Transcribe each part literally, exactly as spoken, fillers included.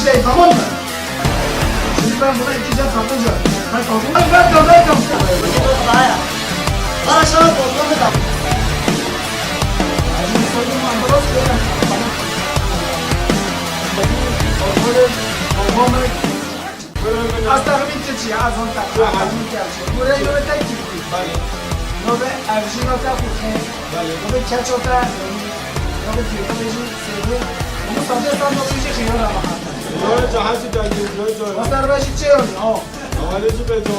Hey, tamam mı? Şimdi ben buna iki can satınca. Ben kaldım. Hadi ben kaldım, ben kaldım. Bana şahit oldu, ne kadar? Hadi soydum, ambulans gelen. Tamam. Hadi, kontrol et, kontrol et. Hasta bir keçi ya, az on tak. Hadi bir keçi. Buraya göre tek çıktı. Hadi. No be, avcı no tak. Hadi. No be, keçi o tak. No be, keçi o tak. Sêvê, hemû sadê sed nobî jî xiyar e. Yo, cahazî dengê, yo, yo. Masar be jî çê yo, o. Avalê jî bêco.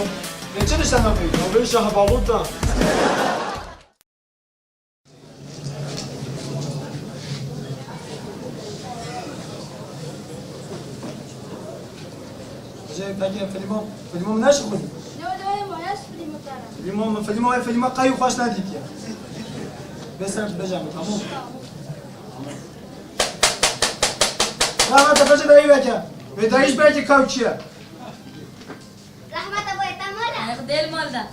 Lê çi dişte nabî? Nabî şahbalût da. Hocam, peki filmo, filmo mu neşi xwîn? Lo, lo, ê ma, ez filmo tara. Filmo mu, filmo, ê filmo qey xweş nedîtiye. Bê ser bêje min, tamam. Rahmet efeşe dayî veke. Ve dayîş belki kavçiye. Rahmet abo eta mala. Ay, xdel mal da.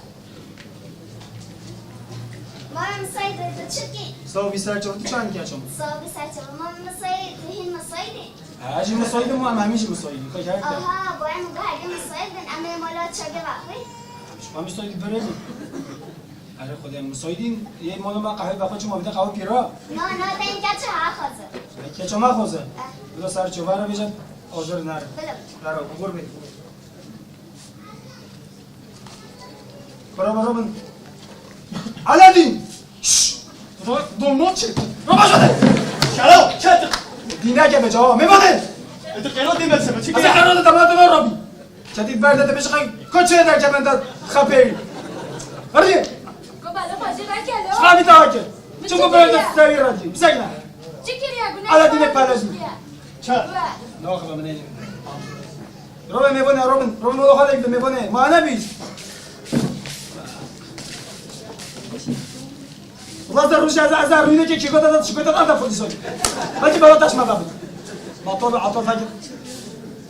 Mama Misaîd, tu çi dikî? Saw bî ser çav, tu çankî açam. Saw bî ser çav. Mama Misaîd, tu hîn Misaîd î? Ha, jî Misaîd im, em hemî jî Misaîd in. Ka her ka. Aha, bo em guherdî Misaîd bin, em ê mala çavê vexwî. Em ji Misaîd verê bû. Erê Xwedê, em Misaîd in, yê mala me qehwe vexwe çima bide qehwe pîra? Na, na, te înka çi ha xwaze? Te çi ma xwaze? Eh. Bila ser çav, vara bêje, hazir nere. Bila. Vara, ugur be. Bira, bira bin. Aladîn! Şşş! Bira, domno çek. Bira, başa de! Şala, çek! Dîne ke beca, me vade! E, tu qero dîne se, çi? Asa qero de tamam, tamam, Rabî. Çetî verde de beşi koçe de ke bende xapê. Hadi! Ko bala paşe da ke lo. Şabi da ke. Çuko böyle de sevi radî. Bisegna. Çi kiriya günah? Aladîn e pala. Çek. Ne kadar ne? Robin, me bone, Robin. Robin, o halde me bone. Ma ne biz? Ulan sen Ruşa, sen, sen Ruşa ki çikolata, çikolata da fırlıyorsun. Belki bana taşma da. Motor ve atar sanki.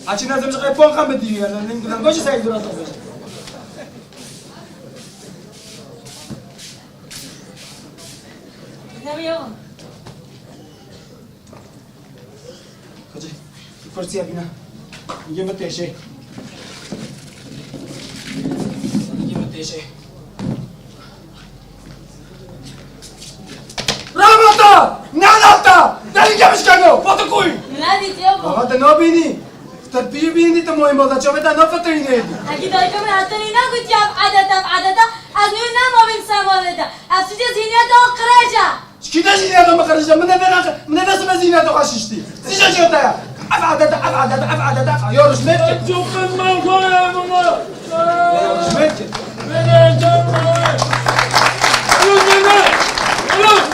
Açın lazım, şey, pon kan bitti ya. Lan, lan, başı sen dur atar. Ne mi yok? Xwecî, tu kursiya bîne. Yê min têşê. Yê min têşê. Ramata! Nanata! Dayî kemiş keno! Fatukuy! Min nedîtiye bû. Baba, te nabînî? Te pî bînî, te moyên bala çavê te nafitirînê dî. Hekî dayika min hetanî nagotî ev edet, ev edet e. Ez nû nemavîm ser malê te. Ev sicê zîniyeta qirêj e. Ji kî de zîniyeta min qirêj e? Min ê vê nake, min ê vê sibe zîniyeta xwe şiştî. Sicê jê te ye. Ev edet e, ev edet e, ev edet e. Ya rojmêr ke. Çok kızma koyamına. Ya rojmêr ke.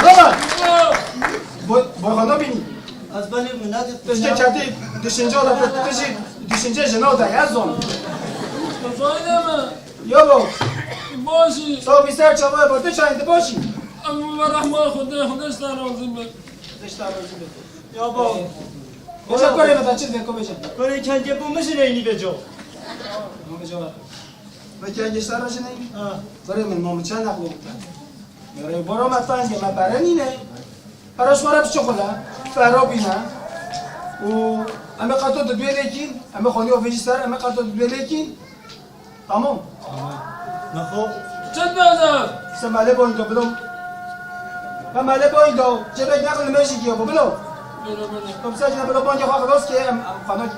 Baba. Boy, boy xwe nabînî. Ez belê min nedît. Tu jî ketî düşünce oda, tu, tu jî düşünce jina oda, ez zon. Zayne mi? Ya bo. Başî. Sağ ol, bir ser çabaya bak, tu çayın, tu başî. Em ve rehma Xwedê, Xwedê ji te razî be. Xwedê ji te razî be. Ya bo. Beşe kurê me da çi dibe, ko beşe. Kurê kengê bo min jî neynî beco. Ma beco. Me kengê ji te re jî neynî? Ha. Kurê min, ma min çend nexlo bite. Erê, bora me tengê, me pere nîne. Pere ji xwe re bişuxile, pere bîne. Û em ê qeto di duê lêkîn, em ê xweniyo vêjî ser, em ê qeto di duê lêkîn. Tamam. Nexo. Çend beze? Se malê boyun do bilo. Ben malê boyun do. Cebek nakıl limejî giyo bu bilo. Bilo, bilo. Kom se jine bilo boyun xwe xilos ke em, em xana ki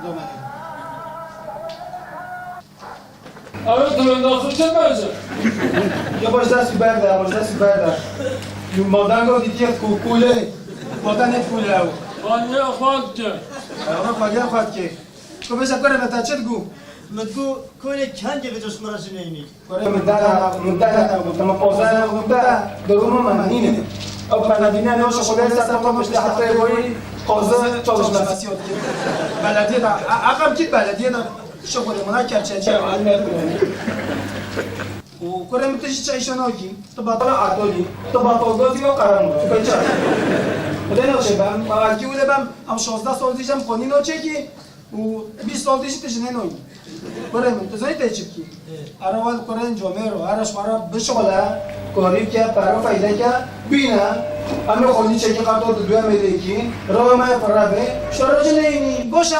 do me. Ew ê dilê naxir çi bêje? Ya baş dest û berda, baş dest û berda. Yu madango dîtiye ku kule. Mada ne kule ew. Xaliye xwe dike. Ew xaliye xwe dike. Ku bêje kurê me te çi digu? Min digu kurê kengê vê coşma re jî neynî. Kurê min dana, min dana, min dana, min dana, min dana, durumu min nîne. Ew penabîne ne şixulê ser topa piştî hefteyê borî qoze çalışma. Belediye de, a, a, kam kit belediye de. Şuxulê mina kepçecî ye. Û kurê min tu jî çi îşe nakî? Tu batala Erdolî, tu batal gotî yo qeram, tu peyça. Xwedê naçe bem, ma belkî wile bem, em şazdeh sal dî jem xwenî naçekî û bîst sal dî jî tu jinê noyî. Kurê min, tu zanî tê çi bikî? Ara wal kurên comêro, ara ji xwe re bişuxule, korî bike, pere feyde ke, bîne. Em ê xwenî çekî qeto di duya mêlêkî, rewa me ye pire be, şora jinê yînî, goşe.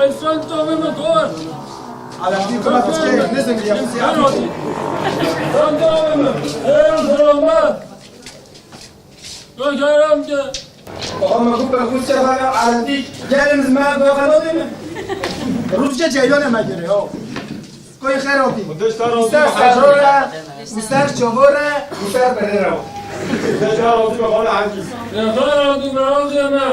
Ey, sen tavê min kor. Alevdî, tu me piçkê, ne zengî ya, piçkê. Sen tavê min. Ey, zilama. Yo, kerem ke. Oha, me got, Rûsya vana Alevdî, gelin zima, bu kadar değil mi? Rûsya ceylan me gere, yo. Koy xêr hatî. Xwedê ji te razî be, Hecî. Û ser seror e, û ser çavor e, û ser berê re. Xwedê ji te razî be, xala Hecî. Ya xêr hatî, me razî me.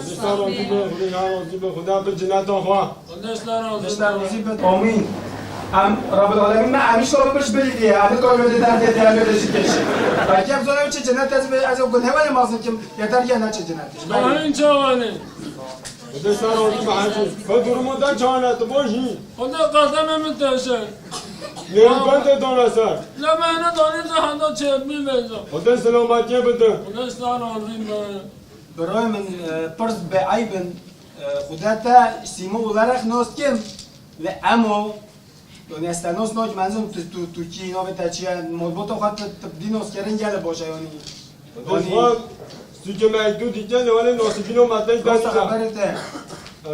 Xwedê ji te razî be, Xwedê ji te razî be, Xwedê bi cineta xwe. Xwedê ji te razî be. Amîn. Em Rabbul Alemîn me, em îşo piş bilî diye, em kar wê de derdê diye, wê de jî keşî. Belkî em zana çi cennet ez bi, ez o gunhe wele mazin kim, yeter ki ne çi cennet. Amin, çawanê. Xwedê ji te razî be, Hecî. Xwe durumo te çawanê, tu baş î? Xwedê qedemê min teşe. Nêr bende dana ser. Le me ne danî de handa çepmî beza. Xwedê selametiyê bide. Xwedê ji te razî be. Birayê min, e, pirs bêeyb in. E, Xwedê te sîmo û lerek nas kim. Li emo. Yanî ez te nas nakim, ez tu, tu, Tirkî navê te çi ye? Malbata xwe tu, tu dî naskirin gelê baş e yanî. Yanî. Xwe sûkê me ek du dîtin, li welê nasibîno me tey. Rasta xeberê te. E,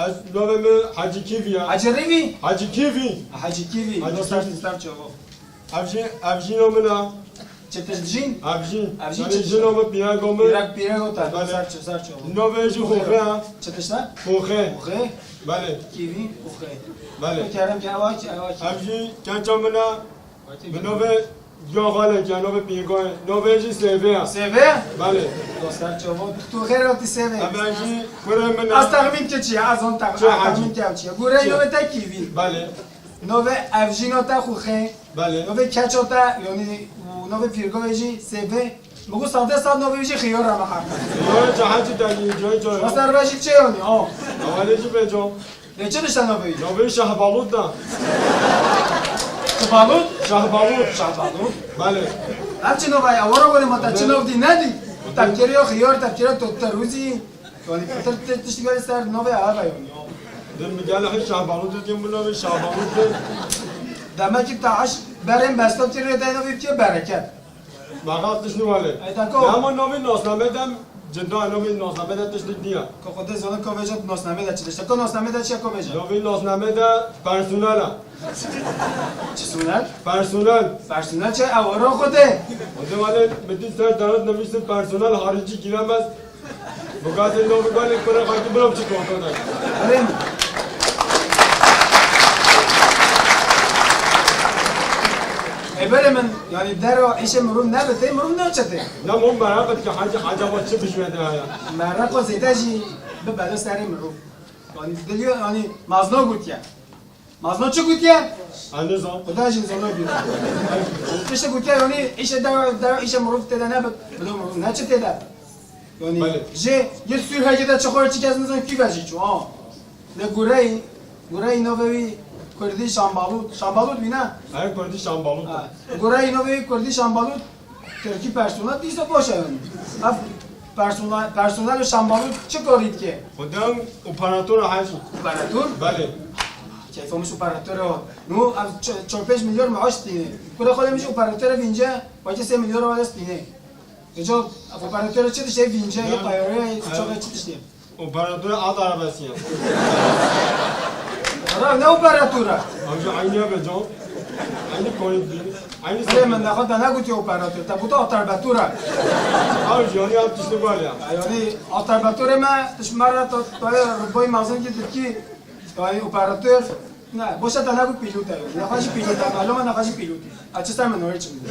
Ez navê min Hecî Kîvî ye. Hecî Rîvî? Hecî Kîvî. Hecî Kîvî. Hecî Kîvî. Ser, ser çava. Ev jî, ev jîna min e. Çi tişt jîn? Ev jî. Ev jî. Yanî çi jîna min, pîrego min. Pîrek, pîrego te. Belê. Ser çi, ser çava. Navê jî Xoxê ye. Çi tişt e? Xoxê. Xoxê. Belê. Kîvî, Xoxê. Belê. Kerem ke ewa ki, ewa ki. Ev jî kença min e. Bi navê Giyan Xalek ya, navê pîrgo ye, navê jî Sêvê ya. Sêvê? Belê. Dostlar çavo, tu xêr hatî Sêvê. Em jî kurê min e. Ez texmîn ke çi ye, ez hon tex-, Çi ez hacî? Texmîn ke çi ye. Gure Çi? Navê te Kîvî. Belê. Navê ev jî navê te Xoxê. Belê. Navê keça te, yanî, û navê pîrgo jî Sêvê. Min got sade sad navê jî Xiyar e, me heq. Xiyar e, hacî te yî, coy coy. Wasa re jî çi yanî, ha? Hewalê jî bêco. Lê çi dişte navê wî? Navê Şahbalut da. Şahbalut? Şahbalut. Şahbalut. Belê. Ev çi navê ye? Wara were ma te çi nav dî nedî? Tevkêrê ya xiyar, tevkêrê to terûzî. Yanî pitir tê tiştî gelî ser navê ev e yanî. Din mi gel hî Şahbalut dikim, bu navê Şahbalut de. Demek ki te eş berên besta kirê de navê bike bereket. Bexas tişt nî welê. Ey, dako. Ama navê nasnamê de, cida navê nasnamê de tiştik diye. Ko xwedê zana ko vêca nasnamê de çi dişte. Ko nasnamê de çi ye ko vêca? Navê nasnamê de personel e. Çi sonel? Personel. Personel çi? Ew ro xwedê. Xwedê welê, min dî ser daret nivîsî personel harici giremez. Bugazê navê belê kure xakî bira biçî kontra de. Berê min. Ê berê min, yanî dera îşê mirov nebitê, mirov naçetê. Ne mirov mereq dike, hacî, hacî, ava çi bijûye de haya. Mereqa zêde jî bibelo serê mirov. Yanî dilî, yanî mazno gotiye. Mazno çi gotiye? Ez nizam. Xuda jî zana gotiye. Tiştê gotiye, yanî îşê dewa, dewa îşê mirov tê de nebit, bilo mirov neçi tê de. Yanî Belê. Jê yê Sûrhegê de çi xwe çi kes nizan kî ve jî çû, ha. Ne gureyî, gureyî navê wî Kurdî Şambalut. Şambalut bî ne? He, Kurdî Şambalut. Ha. Gureyî navê wî Kurdî Şambalut, Tirkî personel, dîsa baş e yanî. Ev personel, personel û Şambalut çi karî dike? Xwedê operator e hacî. Operator? Belê. Keyfa min ji operator e. No, ev ço-, çar pênc milyar maaş tîne. Kura xwe de min jî operator e vînce, wekî sê milyar were stîne. Êca ev operator e çi diştê vînce, ya tayare, ya çaxê çi diştê? Operator e at arabesiye. Ara ne operator e? Ew jî eynî ye be can. Eynî koyun dî. Aynı Birê min, nexwe te negotî operator, te gotiye atarbetor e. Ew jî yanî ev tişt bar ya. Yanî atarbetorê me, tu ji me re, tu, tu yê ruboyî mezin kî dikî, yanî operator. Ne, boşa te negot pîlot e. Nexwe jî pîlot e, malûm e, nexwe jî pîlot e. A çi ser min orê çi min.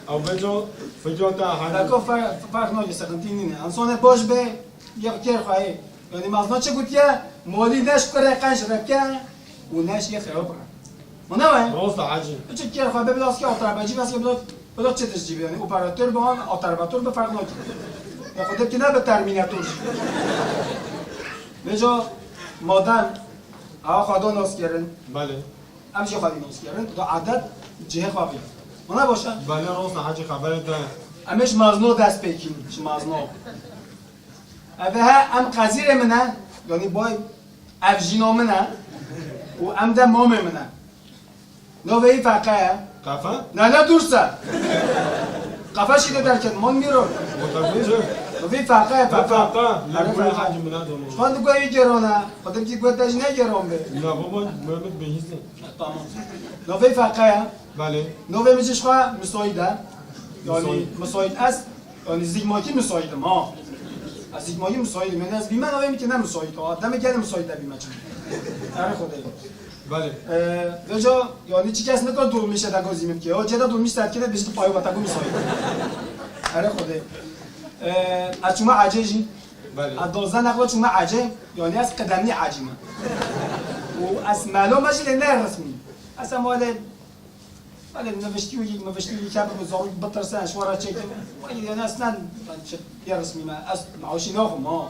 Ew beco, beco te hal. Beko fer-, ferq nake, sıkıntı nîne. Ansonê boş be, yek kêr xwe yê. Yanî mezno çi gotiye? Molî neş kurê qenc reke û neş yê xeyo bira. Mana we? Rosta hacî. Çi kêr xwe be, bila ske atarabacî, bila ske bila, bila çi tişt jî be, yanî operator be, an atarbator be, ferq nake. Ya xwe dibkî ne be terminator jî. Vêca madem ewa xwe do naskerin, Belê. Em jî xwe dî naskerin, do edet cihê xwe bî. Mana boşe? Belê, rosta hacî, xeberê te. Em ê ji mezno dest pê kîn, ji mezno. Ev he em qezîrê min e, yanî boy ev jîno min e û em de mamê min e. Novê wî feqe ye. Kafe? Ne, ne durse. Kafe şî de derket, mon mîro. Wata bêje. Novê feqe ye, Ve feqe. Feqe, Erê lê feqe. Hacî min e dono. Xwe digoyî gerona, xwe dibkî gote jî ne geron be. Na baba, Mehmet Bey hîstin. Tamam. Novê feqe ye. Belê. Novê min jî ji xwe misoyîd e. Yanî misoyîd est. Yanî zîkmakî misoyîd im, ha. Ez zîkmakî misoyîd im. Yanî ez bîme novê min ki ne misoyîd, ha. Demê gelê misoyîd de bîme çi. Erê Xwedê. Belê. Ee, vêca, yanî çi kes nikar dolmîşe de gozî min ki. O cê de dolmîş serkê de bêjî payo bata go misoyîd. Erê Xwedê. Ee, ez çûme ecê jî. Belê. Ez dozdeh nexwe çûme ecê. Yanî ez qedemlî ecî me. Û ez melo me jî lê ne resmî. Ez em wele Belê, niviştî û yek, niviştî û yek, hebe zarok bitirsin, ji we re çêkin. Wayî, yani, eslen, yani, çi, ya resmî me, ez maoşî naxim, ha.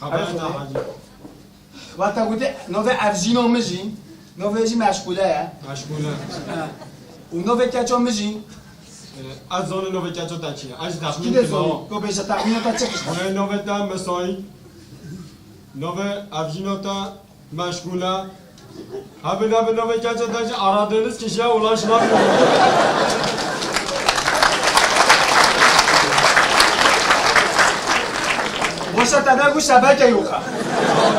Xeber da hacî. Wata gotî, novê ev jîno min jî, novê jî meşgûle ye. Meşgûle. He. Û novê keça min jî. Ee, ez zonim novê keça te çi ye. Ez jî Kî dê taxmîn zonî? Ko bêje taxmîna te çi kişt? Novê te misoyî. Novê ev jîno te Meşgûle. Hebin hebin navê keça te jî aradeniz kişiye ulaşılamıyor. Boşa te ne bu şebeke yok ha.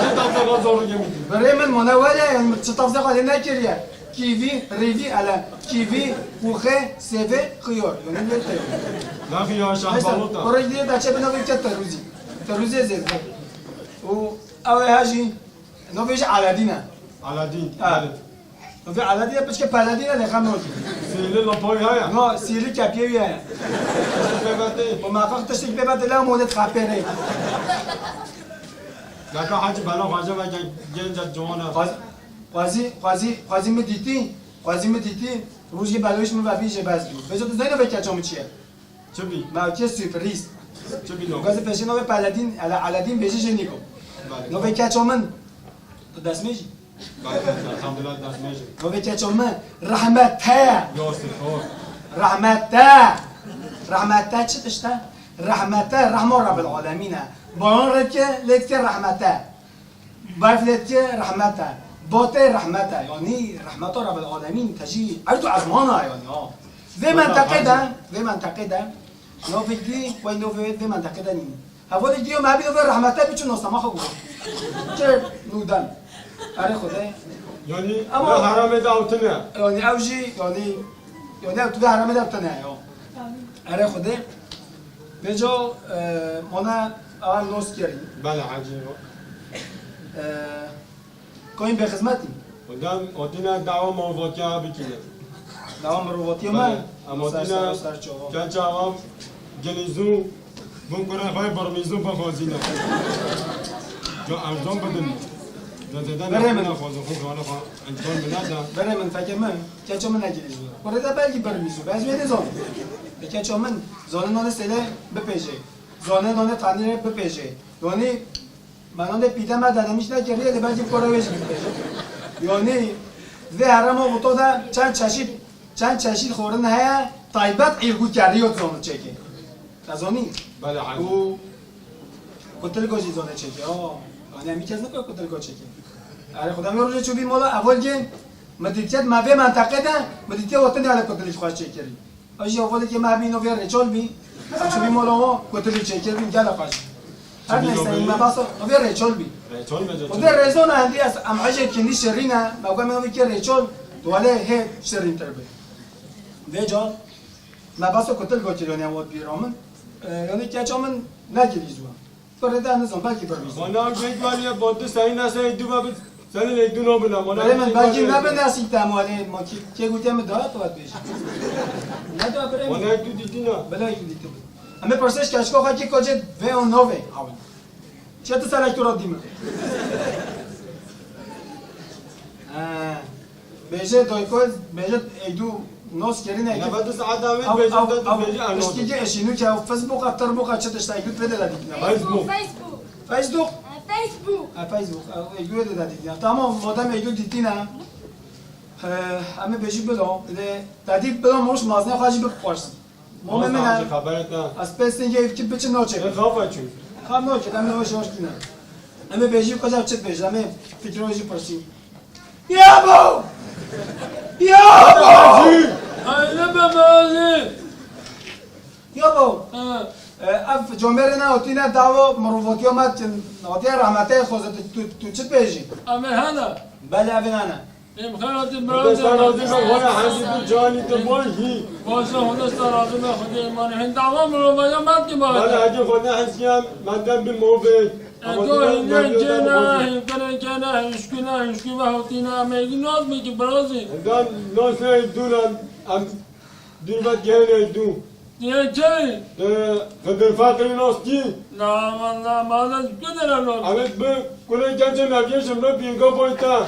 Çi tavsa zor yemin. Birê min mane wele, yani çi tavsa xalê nekiriye. Kivi, rivi, ele, kivi, kuxe, seve, xiyar. Yani ne te yok. Ne xiyar, şahbalota. Oraya gidiyor da çe bina bir ket terüzi. Terüzi zevde. O, ev hajî. Navê jî Aladîn e. Aladîn, Ha. Belê. Navê Aladîn e, piçke Paladîn e, lê xem nokî. Sihirli lapayı haya. No, sihirli kepiyê wî heye. Tiştek pê vete. O mafaq tiştek pê vete, la modet xapêrê. Laka hacî bela xwace ve gen-, genca ciwana. Xwaz-, xwazî, xwazî, xwazî mi dîtî, xwazî mi dîtî, rojê belawîş min ve bî jê bez bî. Bêje tu zeyno ve keça min çi ye? Çi bî? Navçe sürpriz. Çi bî navê? Gazî peşê navê Paladîn, ele Aladîn bêjî jê nîko. Belê. Navê keça min. Tu destmêj î? Belê, elhamdulillah destmêj im. Navê keça min Rehmete. Yasir, tamam. Rehmete. Rehmete çi tişt e? Rehmete, rehma Rabbil Alemîn e. Baran reke, lê dike rehmete. Berf lê dike rehmet e. Batê rehmet e. Yanî rehmeta Rabbil Alemîn tejî erd û ezman e yanî ha. Vê menteqê de, vê menteqê de, navê dî, wey navê vê menteqê de nîne. Hevalê dî yo me bî navê rehmete biçû nasema xwe bû. Çi nûden. Erê Xwedê. Yanî Ama ev heramê de ew tune. Yanî ew jî, yanî, yanî ew tu vê heramê de ew tune ya. Erê Xwedê. Vêca, e, mane a nos kerî. Bele hacî. E, koyîn bê xizmetî. Odam odîna dawa mirovatiya bikîne. Dawa mirovatiya me? Bele. Em odîna keça wan genîzû, bûn kurê xwe birmîzû bixwazîne. Ca erzan bidin. Ca zêde Berê min. Nexwazin xwe, xwe, xwe, encam bine de. Berê min, fekê min. Keça min nekirî ji we. Kurê de belkî birmîzû be, ez wê nêzanim. Lê keça min, zane nane sêlê bipêjê. Zane nane tanîrê bipêjê. Yanî, me nane pîde me denemiş nekiriye, lê belkî kore wê jî bipêjê. Yanî, vê herema Xuto de çend çeşît, çend çeşît xorin heye, taybet îrgû keriyo zane çêkê. Te zanî? Bele, hacî. Û kutilgo jî zane çêkê. O, yanî, hemî kes niko kutilgo çêkê. Erê, Xuda min rojê çûbî mola, evolgê, mi dîtiye, me vê menteqê de, mi dîtiye, otin de kutilî xwe çêkirî. Ew jî evolekê me hebî novê Rêçol bî. Em çûbî mola o, kutilî çêkirî, gele xweş. Her neyse, me basa novê Rêçol bî. Rêçol me Rêçol. Novê Rêzona hendî ez, em hejê kindî şirîne, me got me novê kê Rêçol. Dwalê hê şirîntir be. Vêca me behsa kutil got, yanî ew bîra min. E, yanî keça min nekirî ji wan. Kurê de nizam, belkî bir bîst. Wana gek waliye botu sayı nasıl edu ve biz senin edu no bina. Wana Belê min gek belkî waliye. Nebin nasî temwalê ma kî, kê gotiye min da tu bêjî. Ne da birê min. Wana edu dîtina. Belê edu dîtin. Em ê pirsê ji keçika xwe kî kocê vê û no vê. Çi tu selektora dî min? He. Bêje doyko, bêje eydu nos kerine ki. Nefes saat davet Ew, bêje ew, de tu ew, bêje ano. Piştî ki eşînû ki ew Facebook a, tirboka çi tişta eydu vê de dîkine. Facebook. Facebook. Facebook. Ha, Facebook. Ha, Facebook. Ew eydu vê de dîkine. Tamam, madem eydu dîtine. He, em ê bêjî bilo. Lê te dît bilo, moş mazne xwe jî bipars. Mome min e. Xaberê te. Ez pê singê evkî biçin noçê. E, xafa çû. Xam noçê, em ne hoş hoş dîne. Em ê bêjî, koca çi dibêjin, em ê fikro jî pirsî. Yabo! Yabo! Hayli be mali. Yabo! Ha. E, ev comêrê ne hotîne dawo mirovotiya me, hatiye rahmetê xwe, tu, tu, tu çi dibêjî? Em ê hene. Belê, ev ê hene. Em xelatî Xwedê ser razî be, waya hezî tu canî tu boy hî. Baş e, Xwedê ser razî be, Xwedê îmanê hin dawa mirovaya mertî baş e. Bana hecî xwe ne hezkiyan, menden bir movê. E, do hînê kêne, hînê kêne, hîşkû ne, hîşkû ve hotîne, em ê nas bikî birazî. Endan nas ne dûn em, em dûn ve gêne dûn. Yê kê? Ee, Xedir Fakirî nas kî? Na, walla, ma ez ku dere nas. Em ê bi kurê kencê Neviyê ji min re bînga boy te.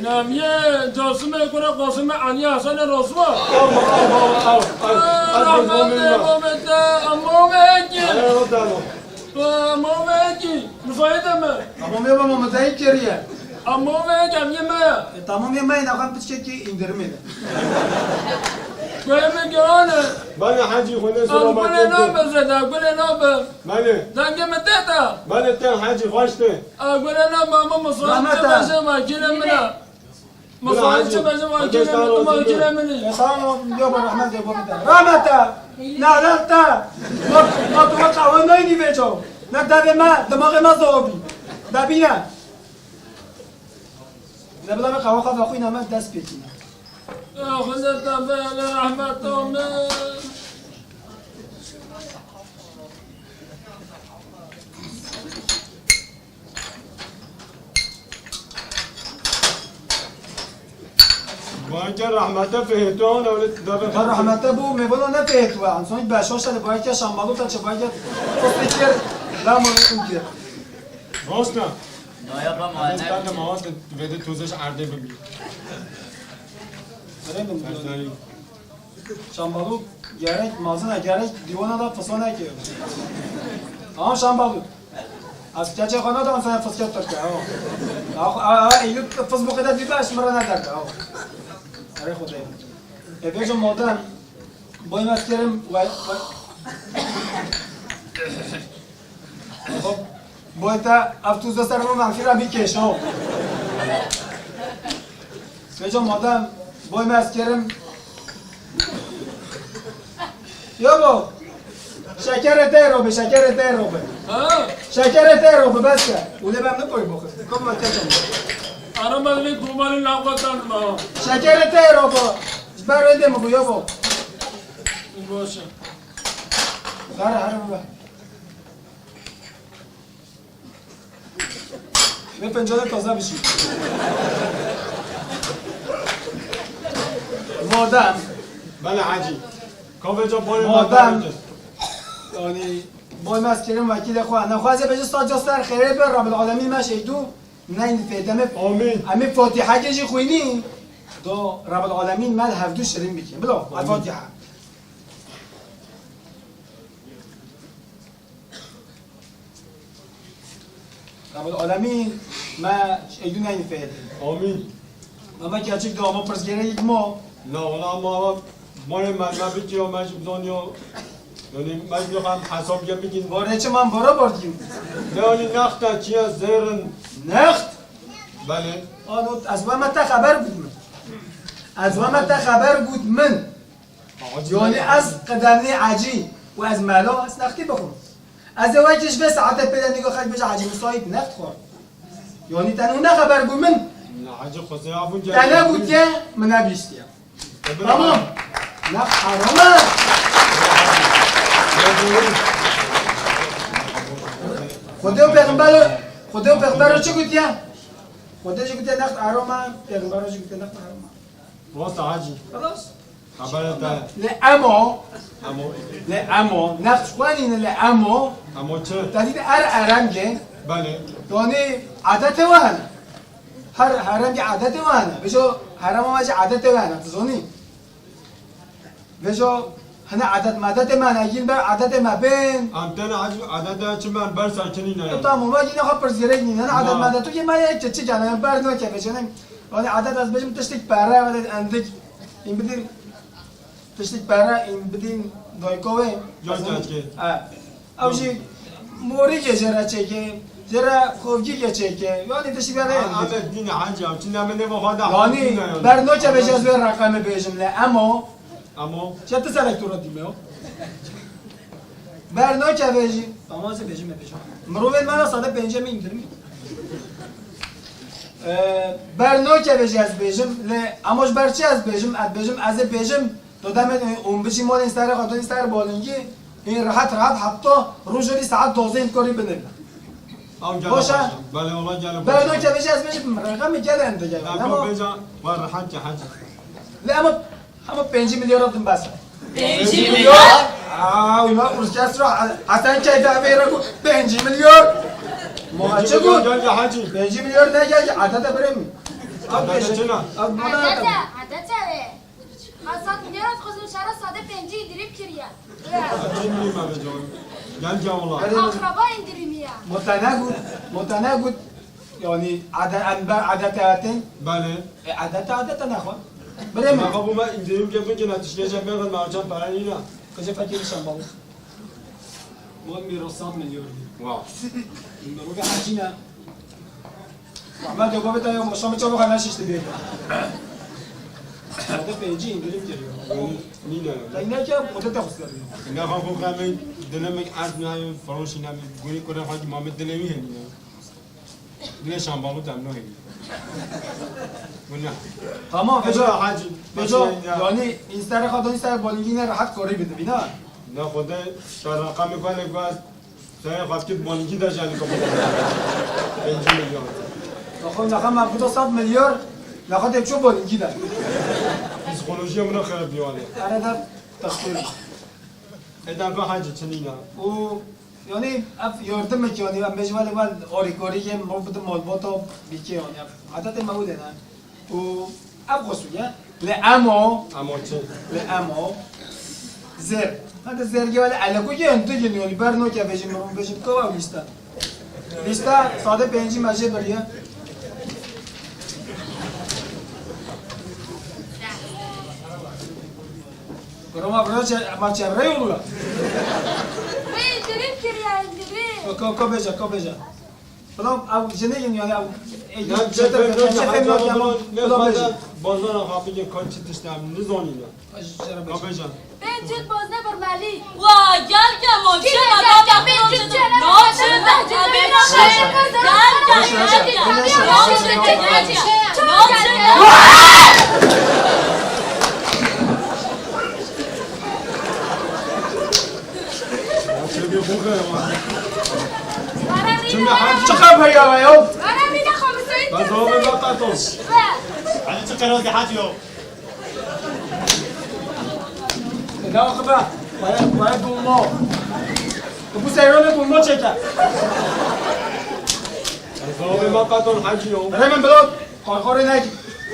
Neviyê Casimê kurê Qasimê Elî Hesenê Roswa. Aw, aw, aw, aw, aw. Ee, ez rahmetê momê te, a momê kî? Ay, o da no. Ee, momê kî? Müsait mi? A momê ba momê te kiriye. A momê kî? Em yê me ya. E, tamam yê me, ne kan piçkekî indirimê de. Gulê min giran e. Belê hecî, xwe ne Ez selamet gulê gel. Nabe zeda, gulê nabe. Belê. Dengê min tê te. Belê te hecî, xweş tê. A gulê nabe, ama Musa Rahmet çi ha. Bêje ma, gulê min e. Musa çi bêje ma, gulê min, tu ma gulê min e. E, tamam, yok, rahmet yok, bu bir tane. Rahmet ha. Ne alak ta. Bak, bak, bak, awan neyni veco. Ne tabi ma, damağı ma zobi. Dabine. Ne bila me kahve kahve xuyna me dest pêkine. Ya Xwedê te bêle rehmeta min. Bayke rehmete fihêto, ne öyle deve. Ha, rehmete bu, me bana ne fihêto, an son beş hoş hadi bayke şambalı ta çe bayke fıstık yer, la mı kir. Roşna. Naya ba ma ne. Ben de mawaz da vede tozaj erde bir. Öyle mi? Şambalu gerek, mazina gerek, divana da fısana ki. Tamam Şambalu. Az keçe xana da sana fısket Türkiye, ha. Ha, ha, ha, iyi fıs bu kadar bir baş mırana derdi, ha. Are Xwedê. E, bêjim modern. Boy meskerim, vay, vay. Hop. Boy ta, ev tuz da ser bu manfira bir keşo. Bêjim modern. Boy meskerim. Yo bo. Şekerê te robe, şekerê te robe. Ha? Şekerê te robe, bes ke. Ule ben ne koy bakın. Kom ma keçem. Arama bir kumarın lambatan ma. Şekerê te robe. Ji ber wê dê min bû, yo bo. Baş e. Her, her, her. Vê pencerê taze bişî. Madem. Bela hecî. Kavêca boyê Madem. Madem. Yani, boy me ez kirim vekîlê xwe. Nexwaze bêje saca ser xêrê be, Rabbil Alemîn me şehîdû. Neyni fêdeme. Amîn. Em ê Fatîhekê jî xwînî. Do Rabbil Alemîn me hevdû şirîn bike. Bilo, Amîn. Fatiha. Rabbil Alemîn me şehîdû neyni fêdê. Amîn. Ama gerçek de ama pirsgirêk ma. Na, wala ama ama bana me, me bitiyo, me jî bizaniyo. Yani me jî hem hesap ya bikin. Bore çi man bora borcum. Ne yani nexta çiye zêrin. Next? Belê. Ano, ez ve me te xeber gut min. Ez ve me te xeber gut min. Yanî ez qedemlî ecî û ez melo, ez nextî bixwim. Ez ê wekî ji vê saetê pê de nîgo xelk bêje Hecî Musayî next xwar. Yanî te nû ne xeber bû min, Te ne gotiye, min nebihîstiye. Tamam. Ne, haram e. Xwedê û pêxember, Xwedê û pêxember çi gotiye? Xwedê jî gotiye next haram e, pêxember jî gotiye next haram e. Rast e hacî. Xelas. Xeber e te. Lê emo, Emo. Lê emo, next xwenîne lê emo. Emo çi? Te dît er eremgê. Belê. Yanî adetê we hene. Her heremgê adetê we hene. Bijo herema we jî adetê we hene, tu zonî. Vejo hene adet madetê me hene, yîn ber adetê me bên. Em tene hacî adetê çi me ber serkinî ne. E, tamam, me yine xwe pirs gerek nîne. Hene adet madet tu yê me yek çi çi gene, ber nake vejo ne. Yanî adet ez bêjim tiştek pere, wele endik. În bidin tiştek pere, în bidin dayko wê. Yok, yok, yok. E. Ew jî morîkê jê re çêke, jê re xovgîkê çêke. Yanî tiştî vere. Ha, em dîn e hacî, em çi ne min nêva xwe de. Yanî ber nake vejo ez vê reqemê bêjim lê emo. Emo. Çe tu selektora dîme yo. Ber nake vejo. Tamam, ez ê bêjim, me bêjim. Mirovên me re sade pêncî min indirim. Ee, ber nake vejo ez bêjim, lê emo ji ber çi ez bêjim, ez bêjim, ez ê bêjim. Tu demê û bijî molên serê xwe, tu serê bolingî, hîn rehet rehet heta rojê dî saet dozdeh korî binin. Ew gele Boşa. Baş e. Belê, wala gele baş e. Ber nake vejo ez bêjim, reqemê gele em digel. Ya, Emo. Bêja, wa rehet ke hacî. Lê emo, emo pêncî milyar din bes e. Pêncî milyar? Aa, wî ma rûskes ra, Hesen keyfe vê re got, pêncî milyar. Ma çi got? Gel ya hacî. Pêncî milyar ne gel, adete birê min. Adete çi ne? Adete, adete. Hesab milyar dixwazim, şara sade pêncî îndirim kiriye. Pêncî milyar me be can. Gel gel wala. Akraba îndirimî ye. Mutene got, mutene got. Yanî ade-, em ber adete hatin. Belê. E, adete adete nexwe. Birê min. Nexwe bû me îndirim ke bikin, tiştê je bêxin, me çend pere nîne. Qije fekê nişan bal. Mal mîras sed milyar bî. Wow. Mirovê hecî ne. Ahmet yok, baba, ya, şamı çabuk hemen şişti bir. Sade pêncî îndirim kiriyor. Nîne. Te yine ki, o da te xusar. Ne xan xo xamê, dilemek erd ne, faroşî ne, gurî kure xaki Muhammed dilemi heni. Dilê şambalı dem no heni. Bu ne? Tamam, Feco. Hacı. Feco, yani, ister kadın ister bolingine rahat koruyabilir, bina. Ne xwedê te reqemê xwe lê guhast, serê xwe dikit bolingî de jî, yanî kabul nake. Pêncî milyon. Naxwe, naxwe me bûto sed milyar, naxwe tê çû bolingî de. Psîkolojiya min a xerab diyo, yanî. Arada textîr. Eda be hacî çinîna. Û, yanî, ev yardimek, yanî, em bêjin wele, wel, orî korî yê, mor bidin malbata bîkê, yanî, ev adetê me wile ne. Û ev xweş bûye. Lê emo. Emo çi? Lê emo. Zêr. Hadi zêr gel, ele ku gel, tu gel, yanî ber no ke bêjim, bêjim, kova lîste. Lîste, sade pêncî me jê beriye. Kuruma bro, çe-, ma çevre yolu. Vê indirim kiriye, indirim. Ko, ko, ko bêje, ko bêje. Belav ew jinê yin, yanî ew, ê, ya, çetir, çetir, çetir, çetir, çetir, belav bêjin. Bozana xapî ke kar çi tişt em nizanîne. Ka bêjin. Pêncî bozne birmelî. Wa, gel ke mon, çi gel, gel, gel, pêncî çene. No, çi ne, gel, gel, gel, gel, gel. No, çi ne, gel, gel. Çi xeber ya, ya? Bana bir dakika, müsait misin? Ben sana bir dakika dur. Hadi çık, hadi, hadi ya. Ne bakı be? Baya, baya dolma. Bu seyran ne dolma çeker. Ben sana bir dakika dur, hadi ya. Hemen bırak. Qarqarê nekî.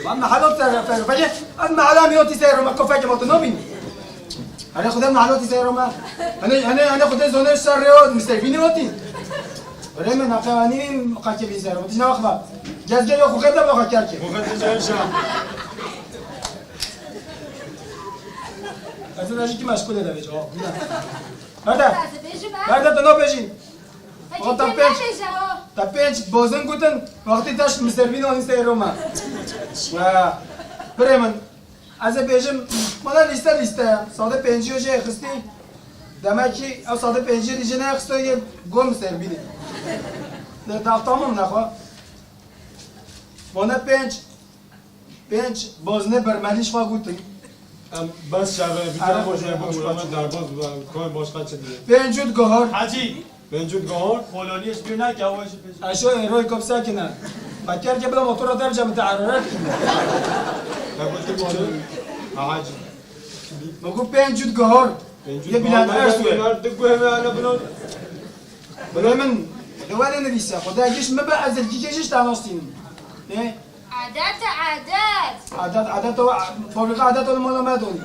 Van me helal ser fer. Veye, ez me helal yotî ser, me kofek ma tu nabîn. Hene Xuda me helal tî ser me. Hene, hene, hene Xuda zone ser reo, mistevîni yotî. Rê me naqevanî qakê bî ser. Tî ne xeba. Gez gel xo xeta ba kerke. Xo xeta jayşa. Ez de jî ki meşgul ede vejo. Nerede? Nerede tu nabêjî? Peki, Ata kim pênc, nabêje o? Te pênc bozin gotin, wextî te ji miservîn anî seyro me. Wa, birê min, ez ê bêjim, mala lîste lîste ye. Sade pêncî jê xistî. Demek ki ew sade pêncî jê nexisto yê go miservînê. De, da, tamam nexwe. Vana pênc, pênc baznê bermelî ji xwe gotin. Em bes şeve, bir Ara- tane boş ver, boş ver, derbaz, koy başka çi diye. Pênc û du guhar. Hacî. Pênc û du guhar. Koloniyê ji bîr nake, ew jî pênc. Eşo êroyê kop sekine. Beker ke bila motora derce min te heraret kine. Te gotin kolonî. Ha, hacî. Me got pênc û du guhar. Pênc û du guhar. Yê Bülent Ersoy. Bülent, di guhê me hele bila. Bila min. De wele nivîse. Xwedê giş me be ez dilkî ke jiş tanastînim. Ne? Adet e, adet. Adet, adet o, fabrika adet o, mala me don.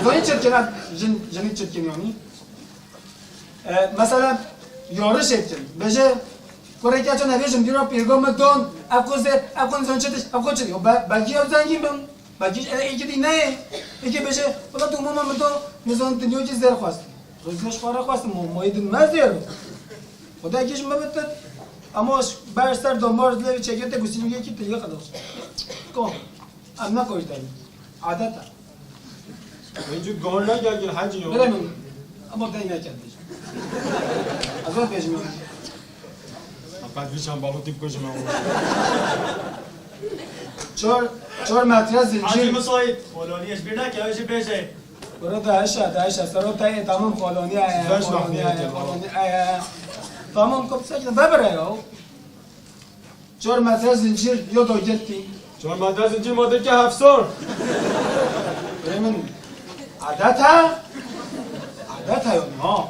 Zanî çirkin, jin, jinî çirkin yani. E, mesela, yarış etkin. Beje, kurê keçe nevêjin, dîra pêrgo me don, ev xwe zêr, ev xwe nizan çi diş, ev xwe çi diş. Yo, be-, belkî ew zengîn bin. Belkî, e, êkî dî neyê. Êkî beje, wela tu mama min don, nizan dinyokî zêr xwest. Rêzgeş xwe re xwest, mo-, moyê din me zêr. Xwedê kî ji me bitit. Ama ber ser damar lê çekete gusîlî yekî te yek ados. Kom. Em ne koy den. Adet e. Pênc û du guhar ne gel gel hacî yo. Bire min. Ama dey ne gel. Ez vê bêjim. Fakat bir çambalı tip koşma. Çor, çor metre zincir. Hacî Musaîd, koloniyê ji bîr nake, ew jî bêje. Burada eşe, da eşe, serota ye, tamam koloniya ye, Beş koloniya mahmiyet ye, ya. Koloniya ye. Tamam, kopsa ki, bebere ya. Çor metre zincir, yo da gitti. Çor metre zincir, ma de ki heft sor. Benim adet ha? Adet ha yok mu?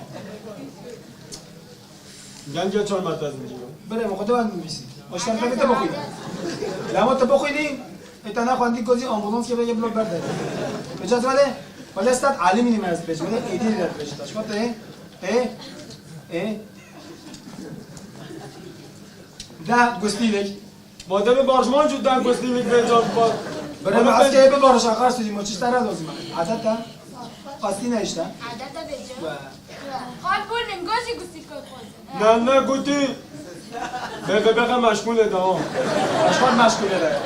Gel gel çor metre zincir. Bire, bu kadar mı bilsin? O şarkı bir de bakayım. La, o da bakayım. E, tane kuantik kozi ambulans gibi bir blok verdi. Peki, böyle, böyle stat alimini mez, böyle, edil de, böyle, taşma te, e, e. Da, gustilek. Madem barışman cüden gustilek ve can bak. Bire, ben askeri bir barış akar sözüm, o çiş tara lazım. Adeta. Qasî ne işte? Adeta bêje. Ve. Xal bû lingo jî gusî koy xwezin. Ne, ne gotî. Be, be, be, meşgûl e, tamam. Başkan meşgûl e.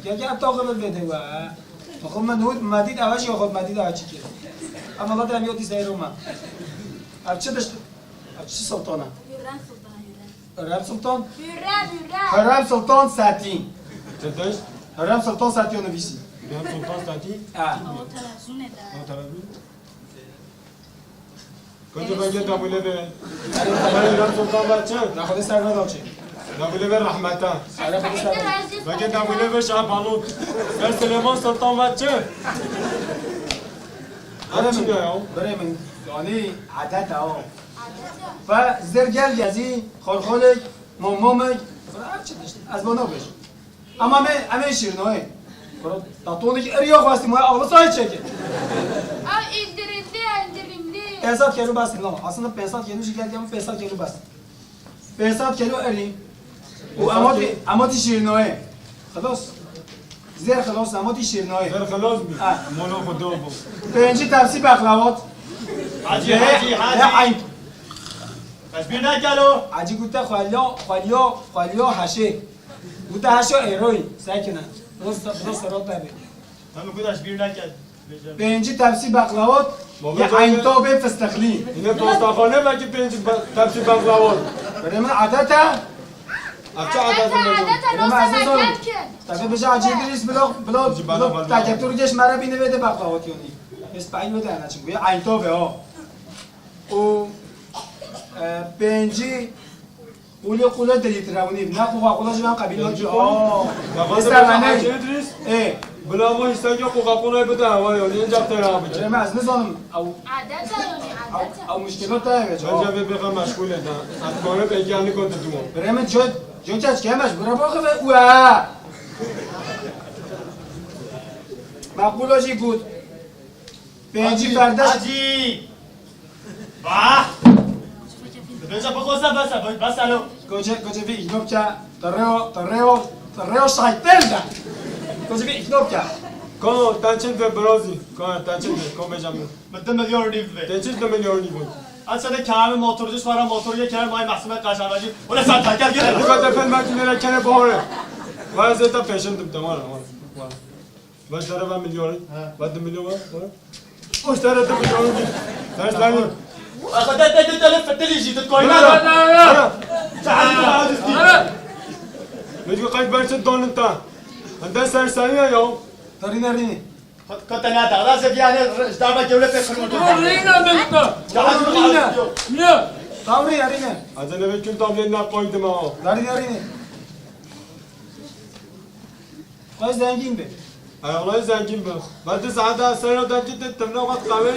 Gel, gel, toxum bide we. Toxum me nûd, me dît, eve jî xwe me dît, eve çi kir. Em Allah dem yotî seyr Roma. Ev çi dişt? Ev çi sultana? Hürrem Sultan, Hürrem. Hürrem Sultan? Hürrem, Hürrem. Hürrem Sultan Setî. Çi deşt? Hürrem Sultan Setî o nivîsî. Hürrem Sultan Setî? Ha. O televîzyonê de. O televîzyon? Koca bence dabule be. Hürrem Sultan be çi? Naxude ser neda çi? Dabule be rahmeta. Ara xwedê ser neda. Bence dabule be şabanot. Ser Süleyman Sultan be çi? Birê min, birê min, yanî adet e o. Fe zêr gel gezî, xolxolek, momomek, her çi dişt. Ez bo nabêjim. Ama me, em ê şîrnoyê. Bro, tatonekî eriya xwestî, moya ağlı say çekin. Ew indirimli, indirimli. Pênc sed kelo bes, no. Aslında pênc sed kelo jî gel, gel, pênc sed kelo bes. Pênc sed kelo erî. Û emotî, emotî şîrinoyê. Xilos. Zêr xilos, emotî şîrinoyê. Zêr xilos bî. Ha. Mono xwe do bû. Pêncî tepsî bexlawat. Hacî, hacî, hacî. Eyn. Ez bîr nekelo. Hacî gute xwelyo, xwelyo, xwelyo heşê. Gute heşo êroyî. Sekine. Ros, ros serot bebe. Tamam, gute ez bîr nekel. Pêncî tepsî bexlawat, yê Eyntabê fistixlî. Yine postaxane belki pêncî be-, tepsî bexlawat. Birê min adet e. Ev çi adet e? Birê min ez nizanim. Tabi bêje Hacî Îdrîs bilo, bilo, bilo taketur geç mere bîne vê de bexlawat yonî. Êspayî wê de hene çi. Yê Eyntabê o. Û, e, pêncî Qulê qule dilî tirawnî. Ne Coca-Cola jî ben qebîl nakî. Aa. Êsta ben ne? Ê. Bila ma îstekê Coca-Cola'yı bide hewa ya. Linca te ya biçe. Öyle mi? Ez nizanim. Ew. Adeta yani, adeta. Ew muşkilo te ya. Bence bir beka meşgul et ha. Atmanı peki yani kötü durum. Birê min cöt, cöt aç gelmez. Bura bak ve ua. Makul o jî gut. Pêncî ferdeş. Hacî! Bah! Dibêje bixwese bes e, bes e lo. Koçê, koçê vî îkno bike, te rêyo, te rêyo, te rêyo şaytel de. Koçê vî îkno bike. Ko, te çend ve birazî? Ko, te çend ve? Ko bêje min. Min du milyon rîv ve. Te çi du milyon rîv ve? Aç sene kâmi motorcu, sonra motorcu kâmi may mahsume kaşanacı. Öyle sen teker gel. Dikkat et, ben makinelere kene bahane. Vay zeta peşindim, tamam, tamam. Beş tane ben milyonu. He. Ben de milyon var. Üç tane de milyonu. Sen sen. Akada de de de feteli jî de koyma. Ana. Min got qey ber çi danin te? Hinde serseriya ya. Te rîne rînî. Ka te ne daxda se biyane ji darba gewle pê xirû. Rîne min te. Rîne. Ne. Taw rîne rîne. Ez ê nevê çûn tablê ne qoydima o. Te rîne rînî. Xwez zengîn be. Ay, wala zengîn be. Ben di saeta seyra de ciddi tevna vat qawê.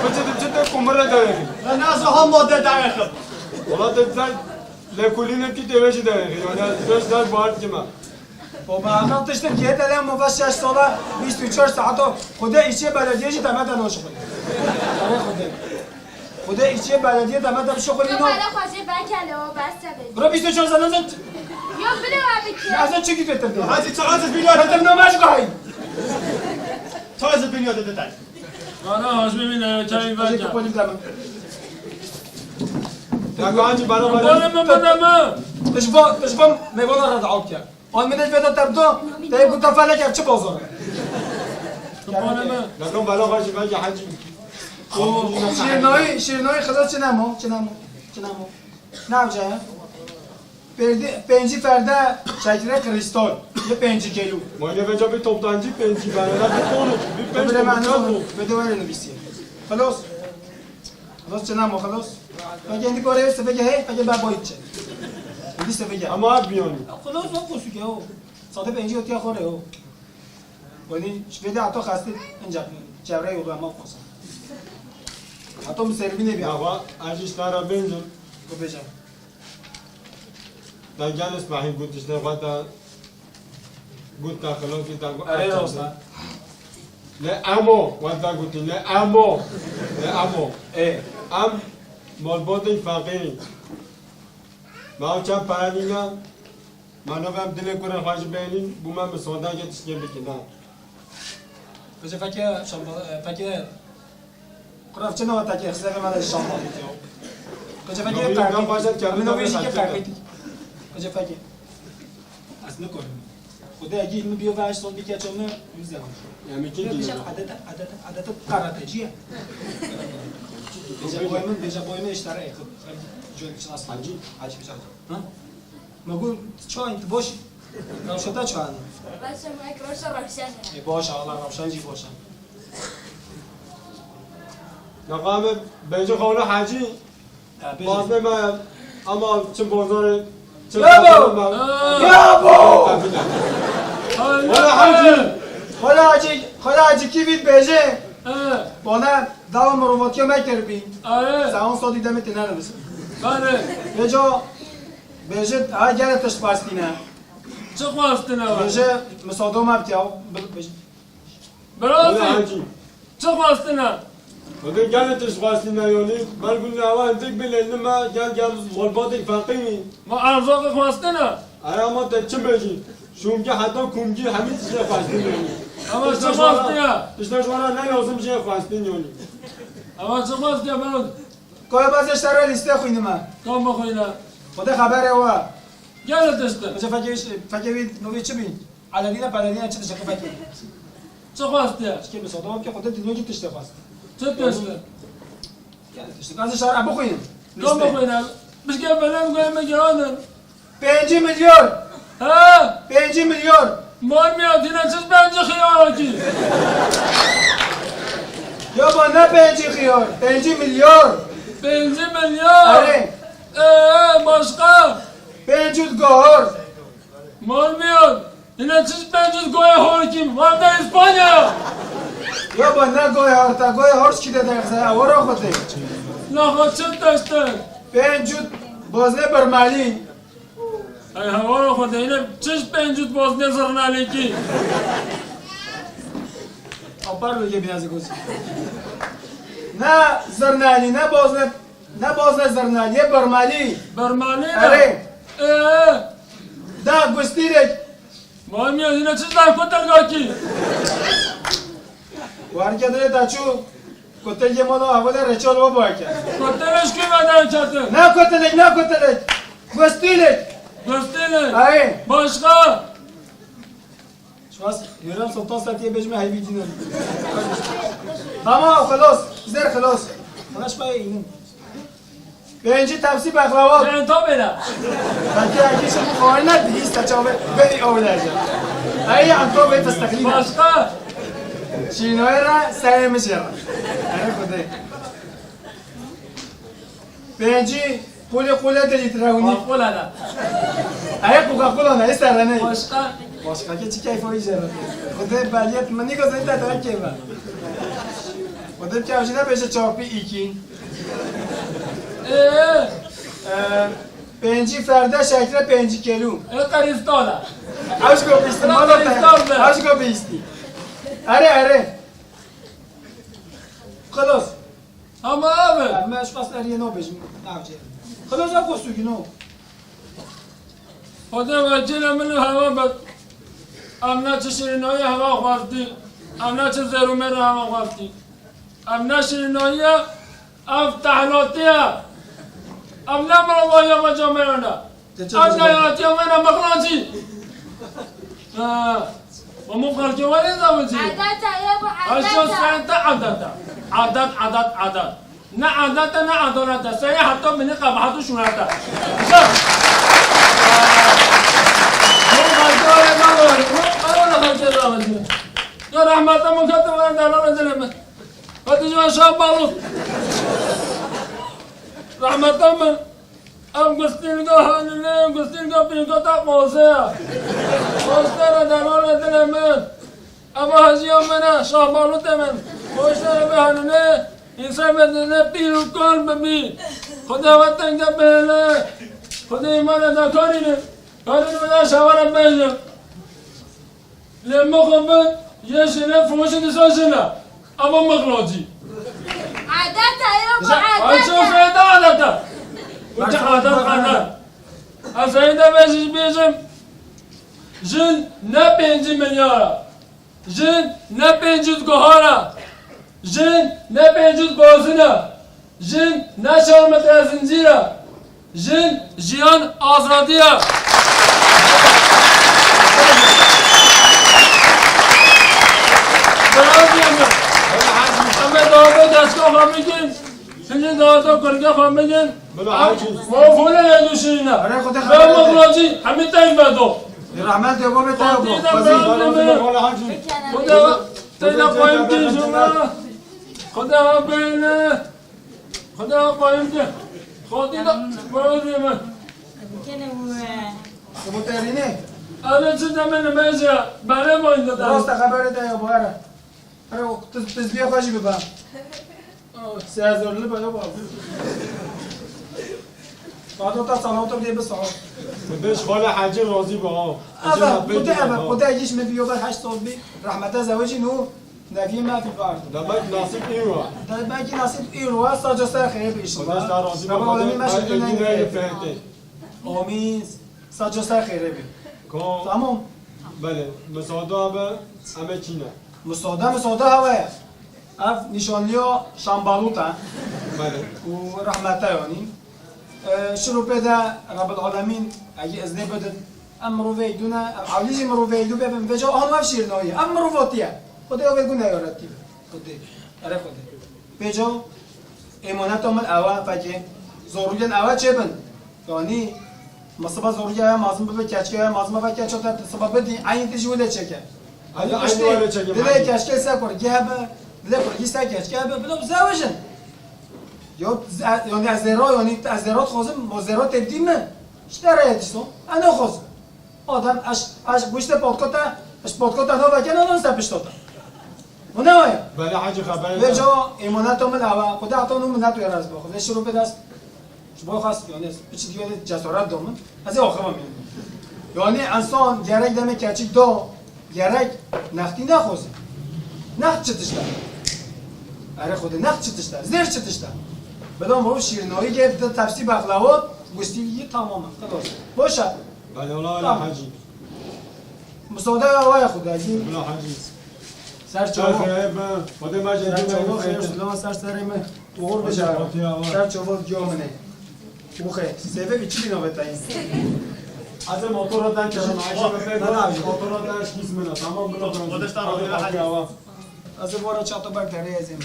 Biçi di ciddi kumire de. Ben nasıl hamma de daxim. Wala de sen lekulîne ki tevê jî de. Yani söz der bağır kime. O bana tiştim ki hele ama baş şeş sola bîst û çar saat o. Xwedê îşê belediyê jî demete naşixulî. Erê Xwedê. Xwedê îşê belediyê demete bişixulîno. Bala xwe jê vekele o bes te bê. Bro bîst û çar saat. Yok bile abi ki. Lazım çekip getirdi. Hadi çağıracağız bir yerde. Getirdim namaz koyayım. Çağıracağız bir yerde detay. Bana hacmi bin çayı ver. Hadi ya. Kapalı demem. Ya kancı bana bana. Bana mı bana mı? Tişba tişba meyvana rada alp ya. An min veda tebdo, te bu tefa leke çi bozor. Lakin bela xwe ji veke hecî. O şirnayî, şirnayî xizir çi nemo, çi nemo, çi nemo. Navce ya. Pêncî, pêncî ferde şekre kristal. Ye pêncî kêlû. Mayne veca bir toptancı pêncî ferde. Bir ton, bir pênc ton, bir çar ton. Bedewere nivîsiye. Xelos. Xelos çi namo xelos? Pekê indi kore sifeke hey, pekê ba boyit çi. Indi sifeke. Ama abi yani. Xelos o kosuke o. Sade pêncî otiya xore o. Wani şvede ato xastit inca çevre yolu ama kosa. Ato mi seribine bir. Ya va, aji ştara benzin. Bu beca. Te gel Îsmaîl got, tiştê xwe te got, te xilokî te got. Erê, rosta. Lê emo, we te gotî, lê emo. Lê emo. Ê. Em malbatên feqîr in. Me ew çend pere nîne, me navê em dilê kurê xwe jî bênîn, bû me misandeke tiştê bikî, ne. Qije feke şamba, e, feke Quraf çi nava tekê xizevê me de şamba bikî. Qije feke qehqî. Min navê jî ke qehqî. Qije feke. Ez nikorim. Xwedê egî min biyo ve eş sal bike ço me, min zevim. Ya min kim bêje diyecek? Adete, adete, adete karateciye. Bêje boy min, bêje boy min iştara ekip. Col çinas. Hacı. Hacı bêje. Ha? Me got, çawa tu boş? Rewşa te çawa ne? Baş e, me rewşa rewşan e. E, baş e, Allah rewşan jî baş e. Ya qame, bence xawla Hacı. Ya, bêje. Bazne me, ama çi bozarê, çi Bravo! Bozarê me. Bravo! Xwala Hacı! Xwala Hacı, xwala Hacı kî vît bêje? He. Bana dawa mirovatiya me kir bî. Are. Saon sodî demê têne nivîsim. Are. Vêca Bêje, ha, gele tişt xwestîne. Çi xwestine we? Bêje, misado me bike, bi-, bêje. Birazî. Wele Hacî. Çi xwestine? Wele gele tişt xwestine, yanî, ber gulî ewa hindik bilênime, gel, gel, malbatê feqîrî. Ma erzaqê xwestine? Ay, ama te çi bêjî? Şûmgî heta kumgî hemî tiştê xwestine, yanî. Ama çi xwestine? Tiştê ji wana ne lazim jê xwestin, yanî. Ama çi xwestine, ben Koya bazê şerê lîste xwînime. Tam bixwîne. Xwedê xeberê we. Gel tiştin. Xwedê fekê, fekê wî novê çi bî? Eledîne peledîne çi tiştê fekê? Çi xwestiye? Çikê bi soda wekî Xwedê dinyokî tiştê xwest. Çi tiştin? Gel tiştê. Bazê şerê bixwînim. Tam bixwîne. Bişkê belê goyê me giranin. Pêncî milyar. He? Pêncî milyar. Mal miya dîne çiz pêncî xiyar akî. Ya ba ne pêncî xiyar, pêncî milyar. Pêncî milyar. Erê. Ee, başka? Pêncû gahar. Mal miya dîne çiz pêncû goya horkim. Vande İspanya. Ya ba ne goya horta, goya hors kide derse ya, wara xwedê. Naxa çi tiştin? Pêncû bazne bermelî. Ay hawara xwe deyne çiş pêncût bozne zirnalêkî. Apar bêje biraz goz. Ne zirnalî, ne bozne, ne bozne zirnalî, ye bermalî. Bermalî ne? Erê. Ee. Da gustîrek. Mamiya yine çiş da kotelgakî. Warke dire da çû. Kotelgê mala avode reçol o boyke. Kotelek kime ne çatı? Ne kotelek, ne kotelek. Gostîlek. Gostîlek. Ay. Başka? Şuas, Hürrem Sultan Setiye bejme heybi cinin. Tamam, xelos. Zer xelos. Xelos payê inin. Pêncî tepsî bexlawat. Ê, to bêne. Belkî, belkî şimdi xwarine dihîste çavê bêrî ew derece. Ey, yan to bê fıstığıyla. Başka? Şînoyê ra, serê mi jê ra. Ey, Xwedê. Pêncî, qulê qulê de lître hûnî. Coca-Cola ne. Ey, Coca-Cola ne, ê serre ne. Başka? Başka ki çi keyf o jê ra. Xwedê beliyet mi nîgo zeyde de keyfe. Xwedê keyf jî ne bêje çarpı iki. Ee? Ee, pêncî ferde şekre pêncî kêlû. E, qerîstana. Ew ji ku bîstî, mala te. Qerîstan be. Ew ji ku bîstî. Erê, erê. Xilos. Ama abi. Ev me ji qas eriyê nabêjim, navcê. Xilos ev ku sûgîno. Xwedê vekîlê min û heva be. Em ne çi şirînayî heva xwestî. Em ne çi zêr û mêr heva xwestî. Em ne şirînayî ye, ev tehnatî ye. Ev ne mirovahîya me camêran e. Ev ne yaratiya me ne mixlacî. Ha. Hemû xelkê we nêzavicî. Adeta ye bu, adeta. Haşa sen te adeta. Adet, adet, adet. Ne adet e, ne edalet e. Seyê heta binî qebahet û şûret e. Güzel. Bu xelkê we nêzavicî. Bu, ew ne xelkê zavicî. Ya rehmeta min ketin we delal dilê min. Hadi ji we şah balık. Rehmeta min. Ev gustîlga hanine, gustîlga pîlka te qose ya. Qose re delale dilê min. Eva hejiya min e, şahbalûtê min. Qose re bi hanine, însan ve dine pîl û kor bibî. Xwedê we tenge bihêle. Xwedê îmane da karîne. Karîne ve da şawara bêje. Lê mixabin yê jine firoşin disa jine. Ama mixlacî. Adeta ye bu, adeta. Ay, çok fena adeta. Bu ki adet, adet. Ez ê de bêjim, bêjim. Jin ne pêncî milyara. Jin ne pêncî guhara. Jin ne pêncî bozin e. Jin ne çar metre zincîr e. Jin jiyan azadî ye. Beraziyê min. Em ê daweta keçika xwe bikin. Şimdi daweta kurika xwe bikin. Bila Hacî. Wa fole ne duşine. Ara, Xwedê xeber bede. Mixlacî, hemî tek bedo. Rahmet de baba, tek baba. Xwedê de beraziyê min. Xwedê teyda koyun ki juma. Xwedê beyne. Xwedê qayim ke. Xwedê de, xwedê me. Kene bu, e. Xwedê terîne. Eve çi demene mece, bere boyunda da. Rasta xebere de ya bu ara. Ara o tiz, tizbiye xwe jî bibe. Se hezar li be ya bu. Fado ta salawata bide bi sağ. Beş xwala Hacî razî be ha. Eve, Xwedê eve, Xwedê giş me bi yo ber heşt sal bi. Rahmete zewecî nu. Neviyê me vî bar. Demek nasîb îro e. Demek ki nasîb îro e, saca ser xêrê bi inşallah. Xwedê ser razî be, Rabbil Alemin, Xwedê me şekil ev ne. Amîn. Saca ser xêrê bi. Ko? Tamam. Belê. Misada be, em ê çîne. Misada, misada hava ye. Ev nîşanliya şambalût e. Belê. Û rehmete yanî. E, şirûpê de Rabbil Alemîn, egî iznê bidin. Em mirovê dû ne, em ewlî jî mirovê dû bibin. Vêca an ev şîrnayî ye. Ev mirovatiye. Xwedê ev ê gune yaretî be. Xwedê. Ere Xwedê. Vêca êmaneta min ew e, fekê. Zorûyên ew e çêbin. Yanî, misiba zorûya ew e mazin bibe, keçke ew e mazin bibe, keço te siba bidî, eynî tu jî wile çêke. Yanî, eynî wile çêke, dilê keçke se kurgî hebe, dilê kurgî se keçke hebe, bila bizewicin. Yo, ze-, yanî ez zêra, yanî ez zêra dixwazim, ma zêra tê bidî min. Ji te re ye dîso. Ez naxwazim. Adam, ez, ez bu işte podkota, ez podkota nava ke nadan se pişto te. Bu ne waya? Belê Hacî xeber. Vêca êmaneta min ewa, Xwedê heta nû min netu yeraz bo. Xwedê şiro bê dest. Ji bo xas, yanî, piçi diye de cesaret do min. Ez ê axivim yanî. Yanî insan gerek demê keçik do. Gerek nextî nexwazin. Next çi tişt e? Erê Xwedê, next çi tişt e? Zêr çi tişt e? Bila mirov şîrnayî gê di tepsî bexlewat, gustî yî tamam e. Xilas. Boş e. Belê, wala, wala, tamam. Hacî. Misade ya waya Xwedê, Hacî. Wala, Hacî. Ser çava. Ser xêrê be. Xwedê me jê ser çava, xêr, silav ser serê me. Uğur bije. Ser çava giya min e. Uxe, sebebî çi bî navê te yî? Ez ê motora derkerim, Ayşe be pê, motora derkîz min e, tamam, bila. Hadi, hadi, hadi. Ez ê vora çato ber derê ez êm.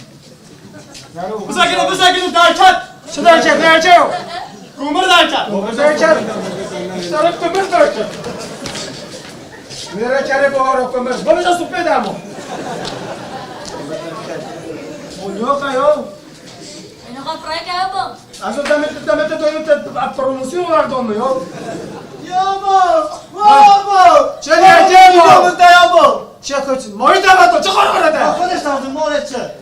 Bizekine, bizekine, derket! Çi derket, derket? Kumir derket. Kumir derket. Şerif kumir derket. Wêre kerê buhara kumir. Bana da supê demo. O yok ya. Eno ka prayka ya bu. Aso demet demet doyum te promosyon var domu ya. Ya bu. Ya bu. Çe derket bu? Ya bu. Çe koç. Moy da to çe kor kor da. Arkadaşlar, mor etçe.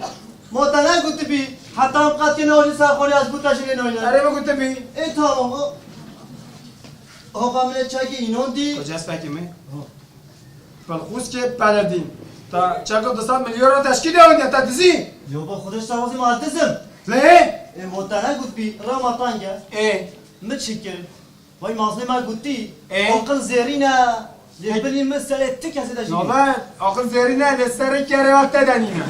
Mo te negotibî, heta em qet kê neojî ser xwe rê ez bû te jî lê noyne. Erê min gotibî. Ê tamam, o. Hoqa min ê çekê înon dî. Kocas pekî min. Pelxûskê peledîn. Ta çeko du sed milyon euro teşkîl ew diye, te dizî. Yo, bo Xwedê ji te razî, ma ez dizim. Lê? Ê, mo te negotibî, rewma teng e. Ê. Min çi kir? Vay mazlê me gotî, Ê? Aqil zêrîn e, lê bilî min serê ti kesê de jî. Nave, aqil zêrîn e, lê serê kerê wek te de nîne.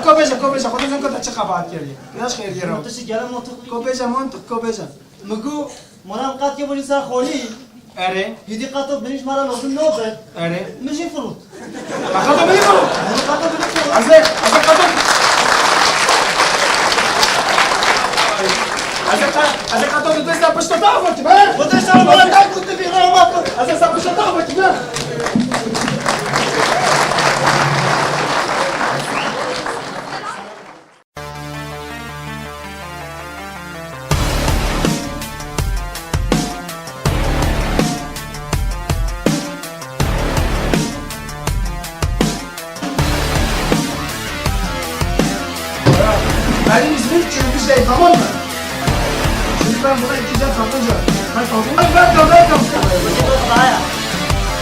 Ko bêje, ko bêje, Xwedê zan ko te çi qebaet kiriye. Neş xêriyê re. Tu şi gele mantıklı. Ko bêje mantık, ko bêje. Min got, mala min qet kê bo jî ser xolî. Erê. Hîdî qeto binîş me re lozim nobet. Erê. Min jî firot. Qeto binî firot. Min qeto binî firot. Ez ê, ez ê qeto. Ez ê qe-, ez ê qeto di desta pişta te avêtim, he? Xwedê ser mala te gotibî, rewma tu. Ez ê ser pişta te avêtim, he? Benim ismim Çömüş Bey, tamam mı? Şimdi ben buna iki can satacağım. Bak, kalkın. Bak, bak, bak, bak.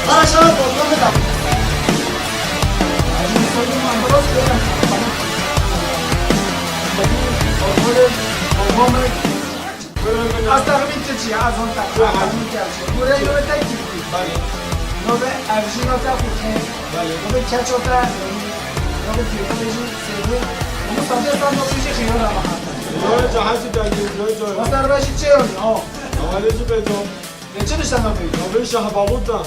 Bana şöyle kontrol et. Asta min Tirkçe, az on tak. Min Tirkçe. Buraya göre tek Tirkçe. Nobe evjino te xurxê. Nobe keço te. Nobe kêfa jî sêbê. Nobe sadece sen nobe jî xiyar ama. Joy cahazı geldi, joy joy. Masar başı çeyon. O. Havale jî beto. Ne çalışan nobe? Nobe şahbabuta.